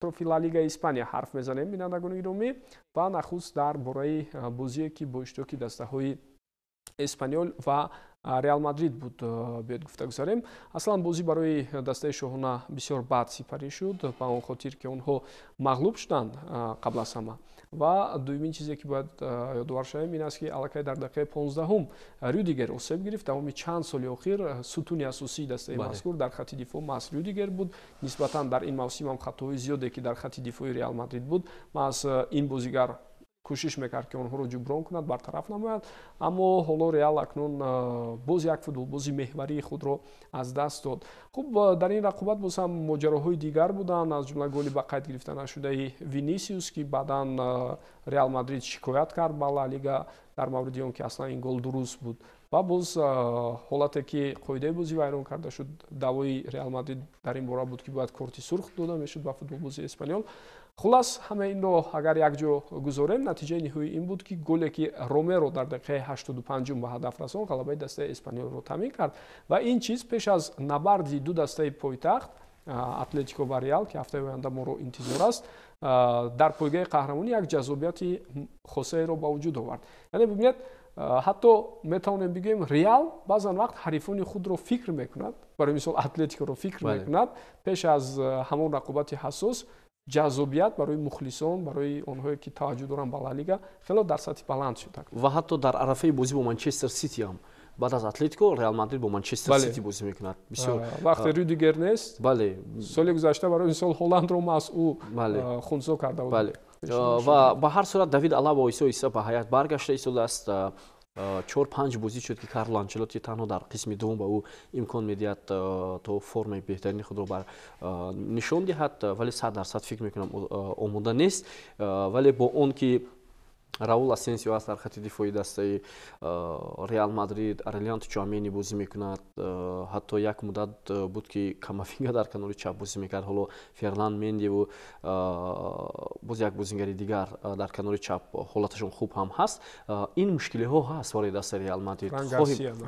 Атрофи Ла Лигаи Испания ҳарф мезанем, бинандагони гиромӣ, ва нахуст дар бораи бозие, ки бо иштироки дастаҳои Эспаньол ва Реал Мадрид буд, биёед гуфта гузарем. Аслан бозӣ барои дастаи шоҳона бисёр бад сипарӣ шуд, ба он хотир ки онҳо мағлуб шуданд қабл аз ҳама. Ва дуюмин чизе, ки бояд ёдовар шавем, ин аст, ки аллакай дар дақиқаи 15-ум Рюдигер осеб гирифт. Давоми чанд соли охир сутуни асосии дастаи мазкур дар хати дифоъ маҳз Рюдигер буд. Нисбатан дар ин мавсим ҳам хатоҳои зиёде, ки дар хати дифои Реал Мадрид буд, маҳз ин бозигар кӯшиш мекард, ки онҳоро ҷуброн кунад, бартараф намояд. Аммо ҳоло Реал акнун боз як футболбози меҳварии худро аз даст дод. Хуб, дар ин рақобат боз ҳам моҷароҳои дигар буданд, аз ҷумла голи ба қайд гирифта нашудаи Винисиус, ки баъдан Реал Мадрид шикоят кард ба Ла Лига дар мавриди он ки аслан ин гол дуруст буд. Ва боз ҳолате, ки қоидаи бозӣ вайрон карда шуд, даъвои Реал Мадрид дар ин бора буд, ки бояд корти сурх дода мешуд ба футболбози Эспаньол. Хулас, ҳама инро агар якҷо гузорем, натиҷаи ниҳоӣ ин буд, ки голе, ки Ромеро дар дақиқаи 85-ум ба ҳадаф расон, ғалабаи дастаи Эспаньолро таъмин кард. Ва ин чиз пеш аз набарди ду дастаи пойтахт, Атлетико ва Реал, ки ҳафтаи оянда моро интизор аст, дар пойгаи қаҳрамонӣ як ҷаззобияти хосаеро ба вуҷуд овард. Яъне бибинед, ҳатто метавонем бигӯем, Реал баъзан вақт ҳарифони худро фикр мекунад, барои мисол Атлетикоро фикр мекунад пеш аз ҳамон рақобати ҳассос. Ҷаззобият барои мухлисон, барои онҳое, ки таваҷҷӯҳ доранд ба Ла Лига, хело дар сатҳи баланд шуд. Ва ҳатто дар арафаи бозӣ бо Манчестер Сити ҳам, баъд аз Атлетико Реал Мадрид бо Манчестер Сити бозӣ мекунад. Бисёр вақте Рюдигер нест. Соли гузашта, барои мисол, Ҳолландро маҳз ӯ хунсо карда буд. Ва ба ҳар сурат Давид Алаба оҳиста оҳиста ба ҳаят баргашта истодааст. Чор панҷ бозӣ шуд, ки Карло Анчелотти танҳо дар қисми дуввум ба ӯ имкон медиҳад, то формаи беҳтарини худро бар нишон диҳад, вале 100% фикр мекунам, омода нест. Вале бо он ки Раул Асенсио аст дар хати дифои дастаи Реал Мадрид, Орелиан Чуамени бозӣ мекунад, ҳатто як муддат буд, ки Камавинга дар канори чап бозӣ мекард, ҳоло Ферлан Мендиву боз як бозигари дигар дар канори чап ҳолаташон хуб ҳам ҳаст. Ин мушкилиҳо ҳаст барои дастаи Реал Мадрид.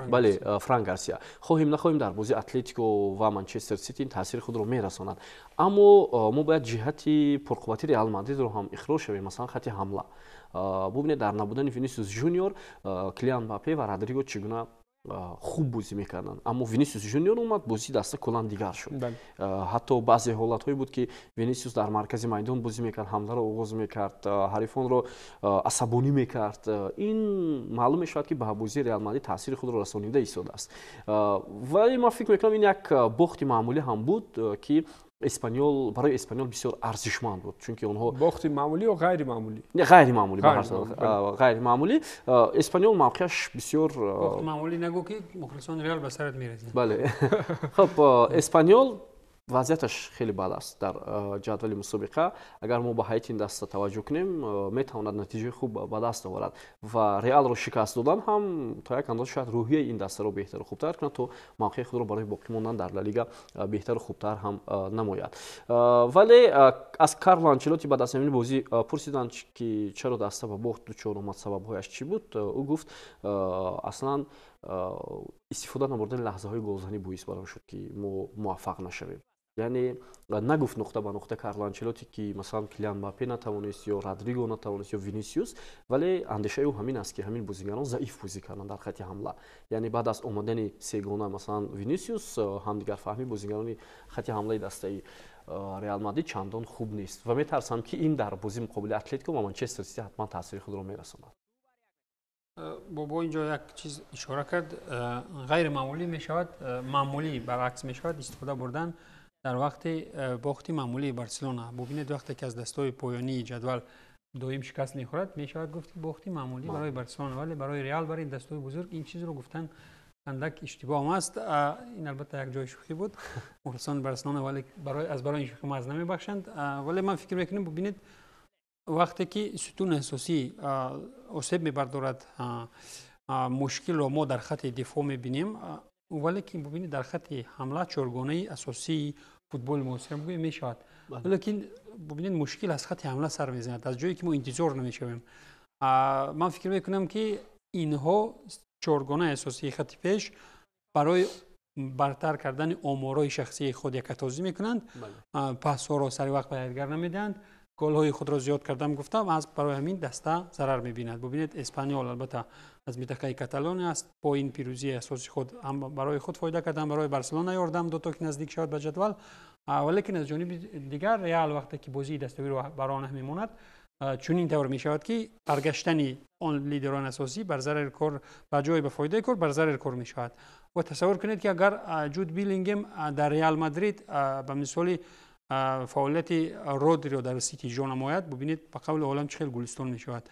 Бале, Фран Гарсия. Хоҳем нахоҳем, дар бозии Атлетико ва Манчестер Сити ин таъсири худро мерасонад. Аммо мо бояд ҷиҳати пурқуввати Реал Мадридро ҳам иқрор шавем, масалан хати ҳамла. Бубинед, дар набудани Винисиус Жуниор Килиан Мбаппе ва Родриго чӣ гуна хуб бозӣ мекарданд. Аммо Винисиус Жуниор омад, бозии даста куллан дигар шуд. Ҳатто баъзе ҳолатҳое буд, ки Винисиус дар маркази майдон бозӣ мекард, ҳамларо оғоз мекард, ҳарифонро асабонӣ мекард. Ин маълум мешавад, ки ба бозии Реал Мадрид таъсири худро расонида истодааст. Вале ман фикр мекунам, ин як бохти маъмулӣ ҳам буд, ки Эспаньол, барои Эспаньол бисёр арзишманд буд, чунки онҳо Бохти маъмулӣ ё ғайримаъмулӣ? Ғайримаъмулӣ, ғайримаъмулӣ. Эспаньол мавқеаш бисёр Бохти маъмулӣ нагӯ, ки мухлисони Реал ба сарат мерезанд. Бале. Хуб, Эспаньол вазъияташ хеле бад аст дар ҷадвали мусобиқа. Агар мо ба ҳайати ин даста таваҷҷӯҳ кунем, метавонад натиҷаи хуб ба даст оварад ва Реалро шикаст додан ҳам то як андоза шояд рӯҳияи ин дастаро беҳтару хубтар кунад, то мавқеи худро барои боқӣ мондан дар Ла Лига беҳтару хубтар ҳам намояд. Вале аз Карло Анчелотти баъд аз ҳамин бозӣ пурсиданд, ки чаро даста ба бохт дучор омад, сабабҳояш чӣ буд. Ӯ гуфт, аслан истифода набурдани лаҳзаҳои голзанӣ боис бар он шуд, ки мо муваффақ нашавем. Яъне нагуфт нуқта ба нуқта Карло Анчелотти, ки масалан Килиан Мбаппе натавонист ё Родриго натавонист ё Винисиус, вале андешаи ӯ ҳамин аст, ки ҳамин бозигарон заиф бозӣ карданд дар хати ҳамла. Яъне баъд аз омадани сегона, масалан Винисиус, ҳамдигарфаҳмии бозигарони хати ҳамлаи дастаи Реал Мадрид чандон хуб нест ва метарсам, ки ин дар бозии муқобили Атлетико ва Манчестер Сити ҳатман таъсири худро мерасонад. Бобо инҷо як чиз ишора кард, ғайримаъмулӣ мешавад, маъмулӣ баръакс мешавад истифода бурдан дар вақти бохти маъмулии Барселона. Бубинед, вақте ки аз дастҳои поёнии ҷадвал доим шикаст мехӯрад, мешавад гуфт, ки бохти маъмулӣ барои Барселона, вале барои Реал, барои дастҳои бузург ин чизро гуфтан андак иштибоҳ аст. Ин албатта як ҷои шӯхӣ буд, мухлисони Барселона вале аз барои ин шӯхӣ мо аз намебахшанд. Вале ман фикр мекунам, бубинед, вақте ки сутуни асосӣ осеб мебардорад, мушкилро мо дар хати дифоъ мебинем, вале ки бубинед, дар хати ҳамла чоргонаи асосии футболи муосир бигӯем мешавад, лекин бубинед, мушкил аз хати ҳамла сар мезанад, аз ҷое ки мо интизор намешавем. Ман фикр мекунам, ки инҳо, чоргонаи асосии хати пеш, барои бартар кардани оморҳои шахсии худ якатозӣ мекунанд, пасҳоро сари вақт ба якдигар намедиҳанд, голҳои худро зиёд кардам гуфтам, аз барои ҳамин даста зарар мебинад. Бубинед, Эспаниол албатта аз минтақаи Каталония аст, бо ин пирӯзии асоси худ ҳам барои худ фоида кард, ҳам барои Барселона ёрдам дод, то ки наздик шавад ба ҷадвал. Валекин аз ҷониби дигар Реал вақте ки бозии даставиро бар он мемонад, чунин тавр мешавад, ки баргаштани он лидерони асосӣ бар зарари кор ба ҷои ба фоидаи кор бар зарари кор мешавад. Ва тасаввур кунед, ки агар Ҷуд Беллингем дар Реал Мадрид ба мисоли фаъолияти Родриро дар Сити иҷро намояд, бубинед, ба қавли олам чӣ хел гулистон мешавад.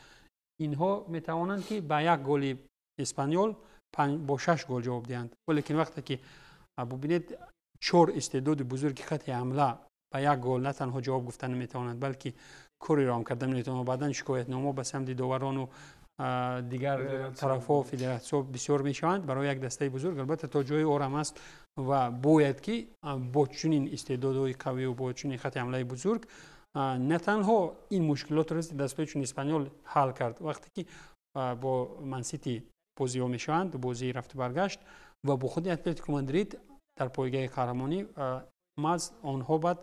Инҳо метавонанд, ки ба як голи Эспаниол бо шаш гол ҷавоб диҳанд. Валекин вақте ки бубинед, чор истеъдоди бузурги хатти ҳамла ба як гол на танҳо ҷавоб гуфта наметавонанд, балки кореро ҳам карда наметавонанд. Баъдан шикоятномо ба самти доварону дигар тарафҳо, федератсиё бисёр мешаванд. Барои як дастаи бузург албатта то ҷои орам аст ва бояд, ки бо чунин истеъдодҳои қавию бо чунин хатти ҳамлаи бузург на танҳо ин мушкилотро дастаи чун Испаниол ҳал кард, вақте ки бо Мансити бозиҳо мешаванд, бозии рафту баргашт, ва бо худи Атлетико Мадрид дар пойгаҳи қаҳрамонӣ, маҳз онҳо баъд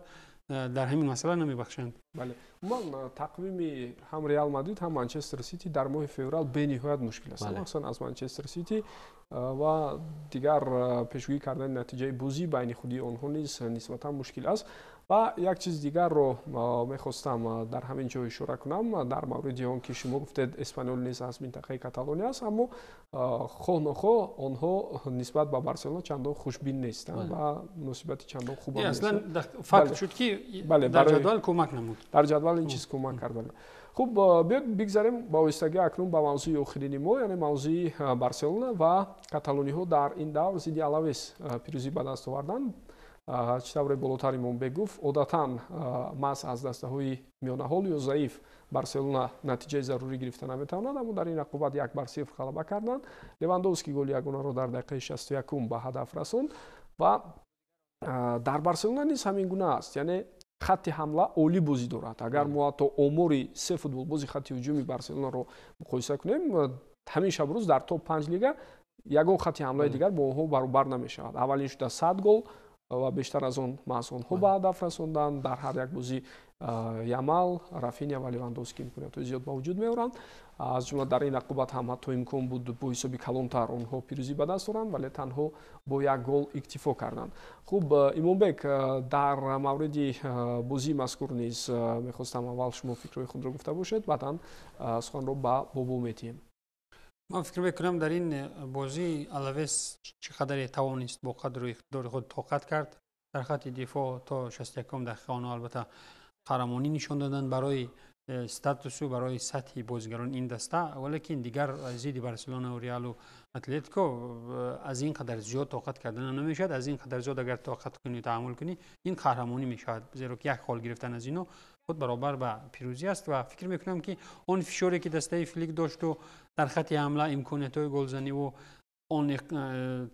дар ҳамин масъала намебахшанд. Бале, умуман тақвими ҳам Реал Мадрид, ҳам Манчестер Сити дар моҳи феврал бениҳоят мушкил аст, махсусан аз Манчестер Сити, ва дигар пешгӯӣ кардани натиҷаи бозӣ байни худи онҳо низ нисбатан мушкил аст. Ва як чиз дигарро мехостам дар ҳамин ҷо ишора кунам дар мавриди он ки шумо гуфтед, Эспаниол низ аз минтақаи Каталония аст, аммо хоҳ нохоҳ онҳо нисбат ба Барселона чандон хушбин нестанд ва муносибати чандон хуб. Аслан факт шуд, ки дар ҷадвал кӯмак намуд. Дар ҷадвал ин чиз кӯмак кард. Хуб, биёед бигзарем ба оҳистагӣ акнун ба мавзӯи охирини мо, яъне мавзӯи Барселона ва каталониҳо дар ин давр зидди Алавес пирӯзӣ ба даст оварданд. Чӣ тавре болотар Имомбек гуфт, одатан маҳз аз дастаҳои миёнаҳол ё заиф Барселона натиҷаи зарурӣ гирифта наметавонад, аммо дар ин рақобат 1-0 ғалаба карданд. Левандовски голи ягонаро дар дақиқаи 61-ум ба ҳадаф расонд. Ва дар Барселона низ ҳамин гуна аст, яъне хатти ҳамла олӣ бозӣ дорад. Агар мо ҳатто омори се футболбози хатти ҳуҷуми Барселонаро муқоиса кунем, ҳамин шабрӯз дар топ панҷ лига ягон хатти ҳамлаи дигар бо онҳо баробар намешавад. Аввалин шуда 100 гол ва бештар аз он маҳз онҳо ба ҳадаф расонданд. Дар ҳар як бозӣ Ямал, Рафиня ва Левандовски имкониятҳои зиёд ба вуҷуд меоранд. Аз ҷумла дар ин рақобат ҳам ҳатто имкон буд бо ҳисоби калонтар онҳо пирӯзӣ ба даст оранд, вале танҳо бо як гол иктифо карданд. Хуб, Имомбек, дар мавриди бозии мазкур низ мехостам аввал шумо фикрҳои худро гуфта бошед, баъдан суханро ба Бобо метиҳем. Ман фикр мекунам, дар ин бозӣ Алавес чӣ қадаре тавонист, бо қадру иқтидори худ тоқат кард дар хатти дифоъ то 61-ум дақиқа. Онҳо албатта қаҳрамонӣ нишон доданд барои статусу барои сатҳи бозигарони ин даста, валекин дигар зидди Барселонау Реалу Атлетико аз ин қадар зиёд тоқат кардан намешавад. Аз ин қадар зиёд агар тоқат кунӣ, таҳаммул кунӣ, ин қаҳрамонӣ мешавад, зеро ки як хол гирифтан аз ино худ баробар ба пирӯзӣ аст. Ва фикр мекунам, ки он фишоре ки дастаи Флик дошту дар хатти ҳамла имкониятҳои голзаниву он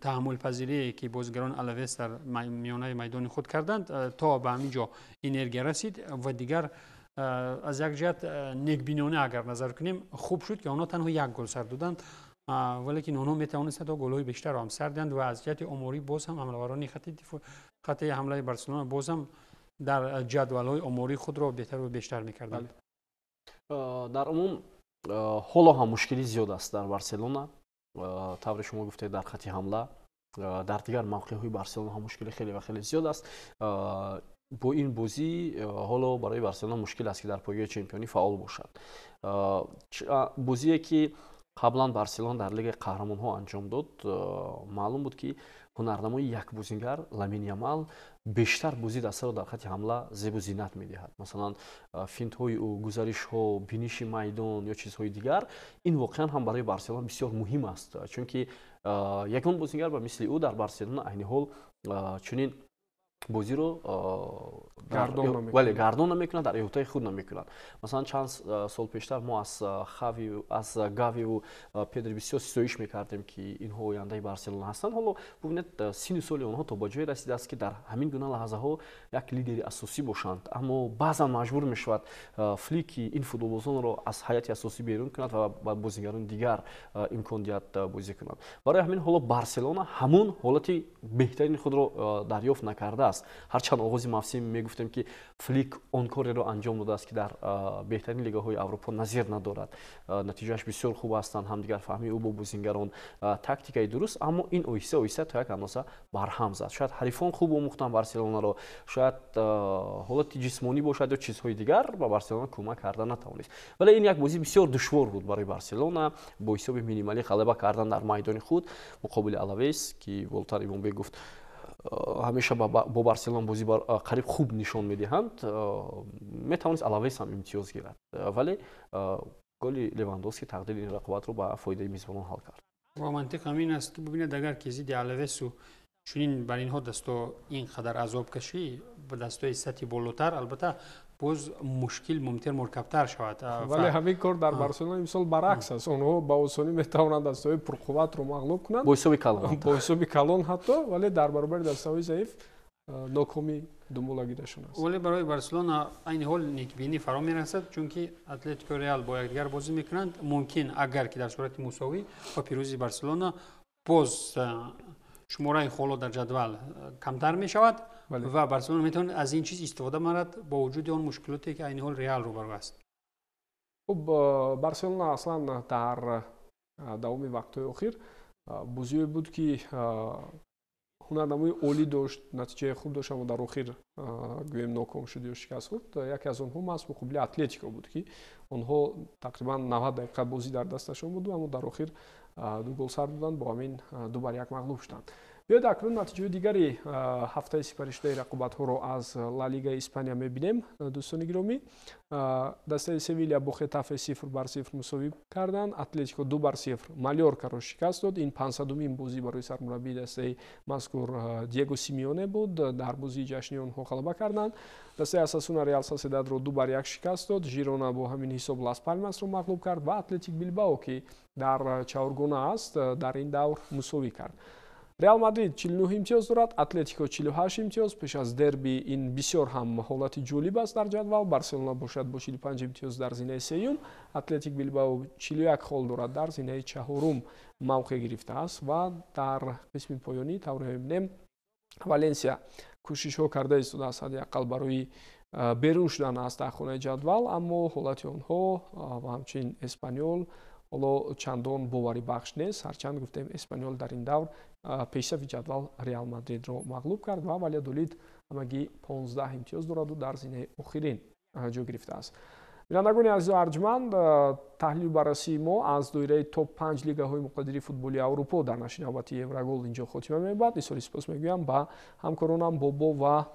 таҳаммулпазирие ки бозигарони Алавес дар миёнаи майдони худ карданд, то ба ҳамин ҷо энергия расид. Ва дигар аз як ҷиҳат некбинона агар назар кунем, хуб шуд, ки онҳо танҳо як гол сар доданд, валекин онҳо метавонистанд то голҳои бештарро ҳам сар диҳанд. Ва аз ҷиҳати оморӣ боз ҳам ҳамлаварони хатти ҳамлаи Барселона боз ҳам дар ҷадвалҳои омории худро беҳтару бештар мекарданд. Дар умум ҳоло ҳам мушкилӣ зиёд аст дар Барселона, тавре шумо гуфтед, дар хатти ҳамла, дар дигар мавқеъҳои Барселона ҳам мушкили хеле ва хеле зиёд аст. Бо ин бозӣ ҳоло барои Барселона мушкил аст, ки дар пойгоҳи чемпионӣ фаъол бошад. Бозие ки қаблан Барселона дар Лигаи қаҳрамонҳо анҷом дод, маълум буд, ки ҳунарнамои як бозингар, Ламин Ямал, бештар бозии дастаро дар хатти ҳамла зебу зинат медиҳад. Масалан, финтҳои ӯ, гузаришҳо, биниши майдон ё чизҳои дигар, ин воқеан ҳам барои Барселона бисёр муҳим аст, чунки ягон бозингар ба мисли ӯ дар Барселона айни ҳол чунин Бозиро гардон намекунад, дар иҳотаи худ намекунад. Масалан, чанд сол пештар мо аз Хави, аз Гавиву Педри бисёр ситоиш мекардем, ки инҳо ояндаи Барселона ҳастанд. Ҳоло бубинед, синну соли онҳо то ба ҷое расидааст, ки дар ҳамин гуна лаҳзаҳо як лидери асосӣ бошанд. Аммо баъзан маҷбур мешавад Флик, ки ин футболбозонро аз ҳайати асосӣ берун кунад ва ба бозигарони дигар имкон диҳад бозӣ кунанд. Барои ҳамин ҳоло Барселона ҳамун ҳолати беҳтарини худро дарёфт накардааст. Ҳарчанд оғози мавсим мегуфтем, ки Флик он кореро анҷом додааст, ки дар беҳтарин лигаҳои Аврупо назир надорад, натиҷааш бисёр хуб ҳастанд, ҳамдигарфаҳмии ӯ бо бозингарон, тактикаи дуруст, аммо ин оҳиста оҳиста то як андоза барҳам зад. Шояд ҳарифон хуб омӯхтанд Барселонаро, шояд ҳолати ҷисмонӣ бошад ё чизҳои дигар ба Барселона кӯмак карда натавонист. Вале ин як бозӣ бисёр душвор буд барои Барселона, бо ҳисоби минималӣ ғалаба кардан дар майдони худ муқобили Алавес, ки болотар Имонбек гуфт, ҳамеша бо Барселона бозӣ қариб хуб нишон медиҳанд. Метавонист Алавес ҳам имтиёз гирад, вале голи Левандовски тақдири ин рақобатро ба фоидаи мизбонон ҳал кард. Ва мантиқ ҳамин аст, ки бубинед, агар ки зидди Алавесу чунин бар инҳо дасто ин қадар азоб кашӣ, ба дастои сатҳи болотар албатта боз мушкил мумтир мураккабтар шавад. Вале ҳамин кор дар Барселона имсол баръакс аст. Онҳо ба осонӣ метавонанд дастаҳои пурқувватро мағлуб кунанд. Бо ҳисоби калон. Бо ҳисоби калон ҳатто, вале дар баробари дастаҳои заиф нокомӣ думболагирашон аст. Вале барои Барселона айни ҳол некбинӣ фаро мерасад, чунки Атлетико, Реал бо якдигар бозӣ мекунанд. Мумкин, агар ки дар сурати мусовӣ ва пирӯзии Барселона, боз шумораи холо дар ҷадвал камтар мешавад ва Барселона метавонад аз ин чиз истифода барад, бо вуҷуди он мушкилоте, ки айни ҳол Реал рӯбарӯ аст. Хуб, Барселона аслан дар давоми вақтҳои охир бозиҳое буд, ки ҳунарнамои олӣ дошт, натиҷаи хуб дошт, аммо дар охир гӯем ноком шуд ё шикаст хӯрд. Яке аз онҳо маҳз муқобили Атлетико буд, ки онҳо тақрибан 90 дақиқа бозӣ дар дасташон буду, аммо дар охир ду гол сар доданд, бо ҳамин 2-1 мағлуб шуданд. Биёед, акнун натиҷаҳои дигари ҳафтаи сипаришудаи рақобатҳоро аз Ла Лигаи Испания мебинем, дӯстони гиромӣ. Дастаи Севилия бо Хетафе 0-0 мусовӣ карданд. Атлетико 2-0 Малёркаро шикаст дод. Ин 500-умин бозӣ барои сармураббии дастаи мазкур Диего Симеоне буд. Дар бозии ҷашнии онҳо ғалаба карданд. Дастаи Осасуна Реал Соседадро 2-1 шикаст дод. Жирона бо ҳамин ҳисоб Лас Палмасро мағлуб кард ва Атлетик Билбао, ки дар чаҳоргона аст, дар ин давр мусовӣ кард. Реал Мадрид 49 имтиёз дорад, Атлетико 48 имтиёз. Пеш аз дерби ин бисёр ҳам ҳолати ҷолиб аст дар ҷадвал. Барселона бошад бо 45 имтиёз дар зинаи сеюм, Атлетик Билбао 41 хол дорад, дар зинаи чаҳорум мавқеъ гирифтааст. Ва дар қисми поёнӣ, тавре мебинем, Валенсия кӯшишҳо карда истодааст ҳадди ақал барои берун шудан аз таҳхонаи ҷадвал, аммо ҳолати онҳо ва ҳамчунин Эспаньол ҳоло чандон боварибахш нест. Ҳарчанд гуфтем, Эспаньол дар ин давр пешсафи ҷадвал Реал Мадридро мағлуб кард ва Валядолид ҳамагӣ 15 имтиёз дораду дар зинаи охирин ҷой гирифтааст. Бинандагони азизу арҷманд, таҳлилу баррасии мо аз доираи топ 5 лигаҳои муқтадири футболи Аврупо дар нашри навбати Еврогол инҷо хотима меёбад. Изҳори сипос мегӯям ба ҳамкоронам Бобо ва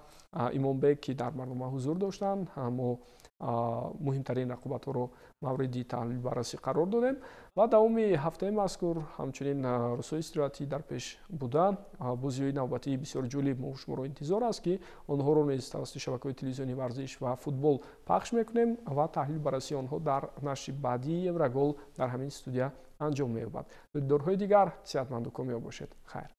Имонбек, ки дар барнома ҳузур доштанд. Мо муҳимтарин рақобатҳоро мавриди таҳлилу баррасӣ қарор додем ва давоми ҳафтаи мазкур, ҳамчунин рӯзҳои истироҳатӣ дар пеш буда, бозиҳои навбатии бисёр ҷолиб мо шуморо интизор аст, ки онҳоро низ тавассути шабакаҳои телевизиони варзиш ва футбол пахш мекунем ва таҳлилу баррасии онҳо дар нашри баъдии Еврогол дар ҳамин студия анҷом меёбад. Дидорҳои дигар сеҳатманду комёб бошед. Хайр.